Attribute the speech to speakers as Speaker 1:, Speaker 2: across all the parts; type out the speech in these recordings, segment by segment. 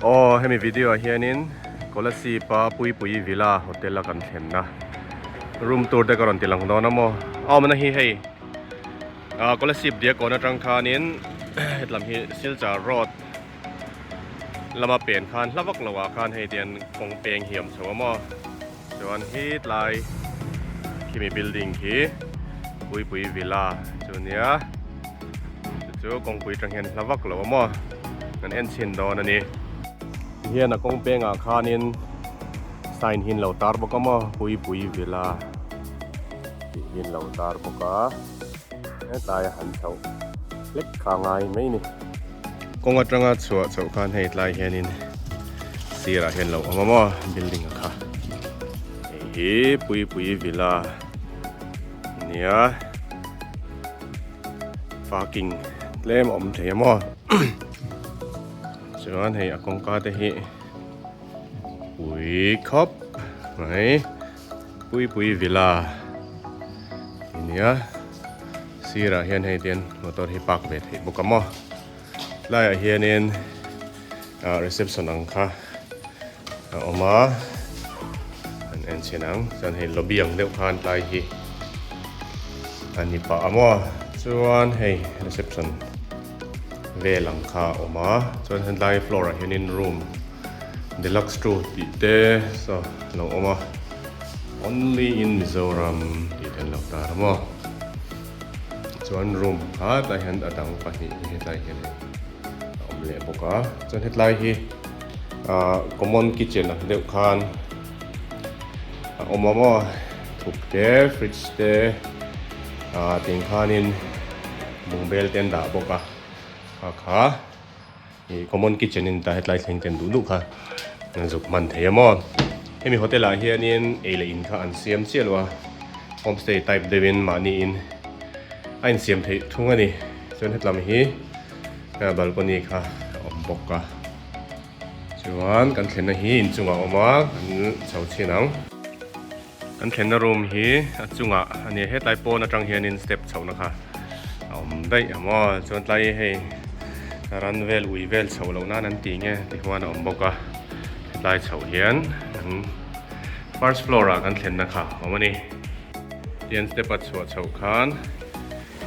Speaker 1: Aw hemi video ah hianin Kolasib a Puipui Villa Hotel a kan thlenna room tour te ka rawn ti lang dawn a maw a awmna hi hei ah Kolasib Diakkawn atang khanin hetlam hi Silchar road lama pen khan hla vak lo ah khan hei tian kawng peng hi a awm chho a maw. Chuan hi tlai khimi building khi Puipui Villa chu nia chu chu kawngpui atang hian hla vak lo a maw kan en chhin dawn a ni. Tihian a kawng pengah khanin sign hi an lo tar bawk a maw Puipui Villa tih hi an lo tar bawk a hetlai a han chhoh hlek kha a ngai mai a ni. Kawng atanga chhuah chhoh khan hei tlai hianin sirah hian lo awm a maw building a kha hei hi Puipui Villa nia parking tlem a awm thei a maw chuan hei a kawngka te hi pui khawp mai. Puipui Villa tih nia sirah hian hei tian motor hi park ve theih bawk a maw tlaiah hianin ah reception ang kha a awm a an en chhin ang chuan hei lobby ang deuh khan tlai hi a ni pah a maw chuan hei reception vel ang kha a awm a chuan helai floor ah hianin room Deluxe two tih te saw a lo awm a only in Mizoram tih te an lo tar a maw chuan room kha tlai hian a dang pahnih hi hetlai hian a awm leh bawk a chuan hetlai hi ah common kitchen ang deuh khan a awm a maw thuk te fridge te ah tiang khanin bungbel te an dah bawk a kha kha. Ih common kitchen in ta hetlai thleng ten duh duh kha an zuk hman thei a maw hemi hotel ah hianin ei leh in kha an siam chiah lo a homestay type deuh in mahni in a insiam theih thung a ni chuan hetlam hi balcony kha a awm bawk a chuan kan thlenna hi inchungah a awm a kan chho chhin ang. Kan thlenna room hi a chungah a nia hetlai pawn atang hianin step chhohna kha a awm daih a maw chuan tlai hei ran vel ui vel chhoh loh nan an ti nge ti huan a awm bawk a hetlai chhoh hian kan first floor ah kan thlenna kha a awm a ni tian step a chhuah chhoh khan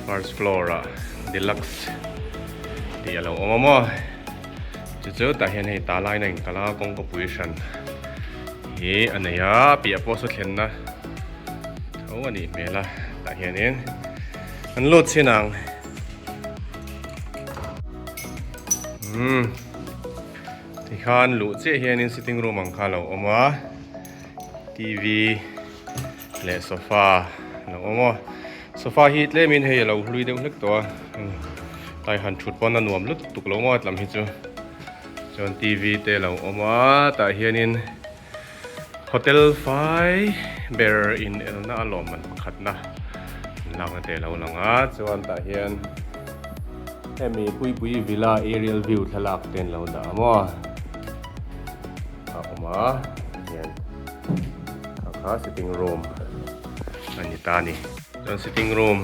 Speaker 1: first floor ah deluxe tih a lo awm a maw chu chu tah hian hei ta laina in kal a kawngka pui hran hi a nei a piah pawh saw thlenna tho a nih hmel a tah hianin an lut chin ang umm tikhan luh chiah hianin sitting room ang kha a lo awm a T_V leh sofa a lo awm a sofa hi tlemin hei a lo hlui deuh hlek tawh a tlai han thut pawn a nuam lutuk lo maw tlem hi chu chuan T_V te a lo awm a tah hianin hotel fai ber in elna a lawmman pakhatna an lakna te a lo lang a chuan tah hian hemi Puipui Villa aerial view thlalak te an lo dah a maw. A awm a hian kha kha sitting room a ni ta a ni chuan sitting room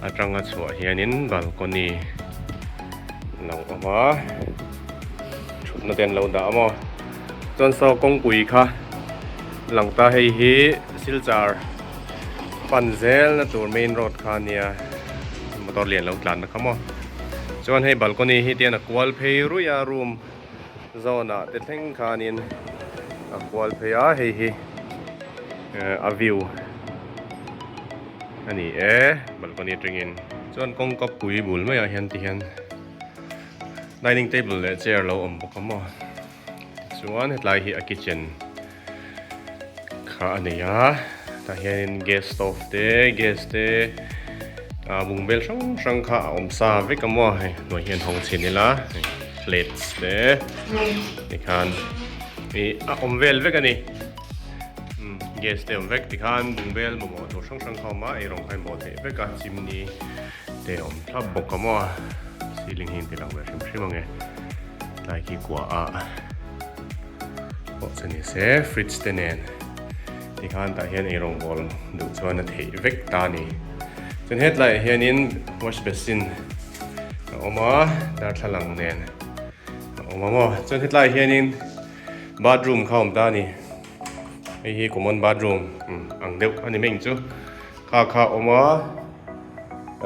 Speaker 1: atanga chhuah hianin balcony a lo awm a thutna te an lo dah a maw chuan saw kawngpui kha lang ta hei hi silchar pan zel na tur main road kha a nia motor lian lo tlan na kha maw chuan hei balcony hi tian a kual phei ruih a room. Zawnah te thleng khanin a kual phei a hei hi a view a ni e balcony atangin chuan kawngka pui bul maiah hian ti hian dining table leh chair lo awm bawk a maw tichuan hetlai hi a kitchen kha a nei a tah hianin gas stove te gas te ah bungbel hrang hrang kha a awm sa vek a maw hei hnuai hian hawng chhin ila hei plates te tikhan ih a awm vel vek a ni umm gas te awm vek tikhan bungbel mamawh tur hrang hrang kha a awm a eirawng kha a inbawh theih vek a chimney te a awm thlap bawk a maw ceiling hi a inti lang ve hrim hrim ang e tlai khi kua ah. Pawh chu ni se fridge te nen tikhan tah hian eirawngbawl duh chuan a theih vek ta a ni. Chuan hetlaiah hianin wash basin a awm a darthlalang nen a awm a maw chuan hetlai hianin bathroom kha a awm ta a ni hei hi common bathroom ang deuh a ni mai ang chu kha kha a awm a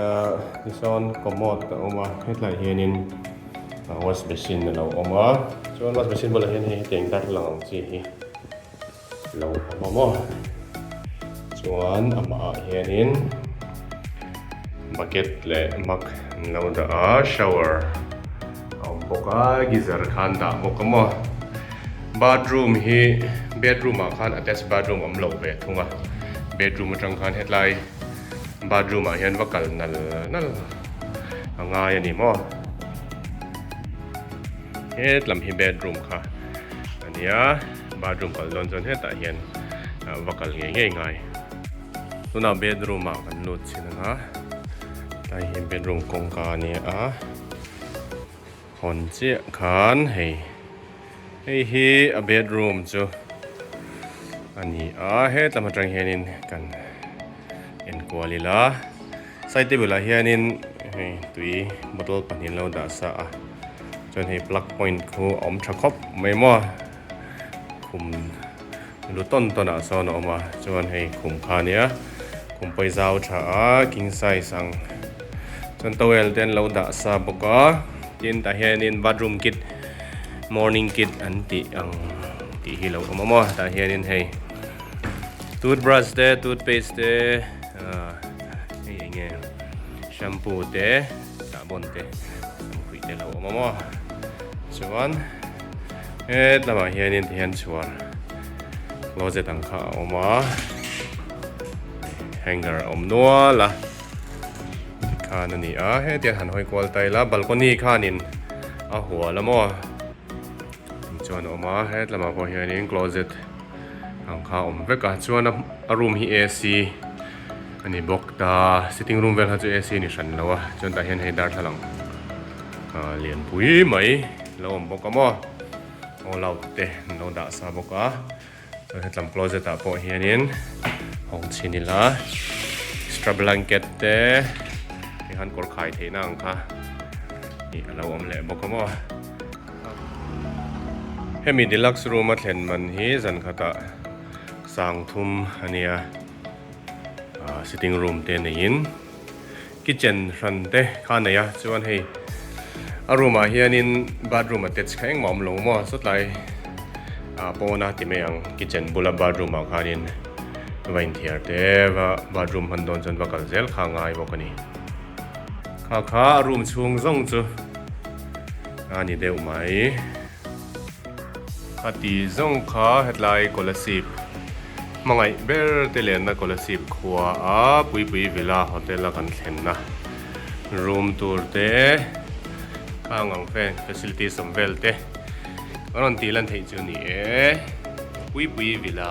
Speaker 1: ahh tisawn commode a awm a hetlai hianin wash basin a lo awm a chuan wash basin bulah hian hei hetiang darthlalang ang chi hi. Lo awm a maw? Chuan amah ah hianin bucket leh mug an lo dah a, shower a awm bawk a, geyser kha an dah bawk a maw? Bathroom hi bedroom ah khan attach bathroom a awm lo ve thung a, bedroom atang khan hetlai bathroom ah hian va kal nal nal a ngai a ni maw? Hetlam hi bedroom kha a nia. Bathroom kal dawn chuan hetah hian va kal ngei ngei ngai. Tunah bedroom ah kan lut chin anga tlai hi bedroom kawngka a ni a hawn chiah khan hei hei hi a bedroom chu a ni a hetlam atang hianin kan enkual ila side table ah hianin hei tui bottle pahnih an lo dah sa a chuan hei plug point khu a awm tha khawp mai maw. Khum lu tawn tawn ah sawn a awm a chuan hei khum kha a nia khum pawh hi zau tha a king size ang chuan towel te an lo dah sa bawk a tin tah hianin bathroom kit morning kit an tih ang tih hi lo awm a maw tah hianin hei toothbrush te toothpaste te ah hei eng nge shampoo te sahbawn te samkhuih te lo awm a maw chuan. Het lamah hianin tihian chhuar closet ang kha a awm a hanger a awm nual a tikhan a ni a hetiang han hawi kual ta ila balcony khanin a hual a maw chuan a awm a het lamah pawh hianin closet ang kha a awm vek a chuan a room hi A_C a ni bawk ta sitting room vel kha chu A_C a ni hran lo a chuan tah hian hei darthlalang ah lianpui mai. Lo awm bawk a maw all out te an lo dah sa bawk a chuan hetlam closet ah pawh hianin hawng chhin ila extra blanket te tikhan kawr khai theihna ang kha ih a lo awm leh bawk a maw hemi deluxe room a thlen man hi zan khatah sangthum a nia ah sitting room te neiin. Kitchen hran te kha a nei a chuan hei a room ah hianin bathroom attach kha engmah a awm lo maw sawtlai ah pawn a ti mai ang kitchen bula bathroom ah khanin va inthiar te va bathroom hman dawn chuan va kal zel kha a ngai bawk a ni kha kha a room chhung zawng chu a ni deuh mai a ti zawng kha hetlai Kolasib. Hmangaih ber te lenna Kolasib khua a Puipui Villa Hotel a kan thlenna room tur te khang ang vel facilities awm vel te a rawn tih lan theih chu a ni e Puipui Villa.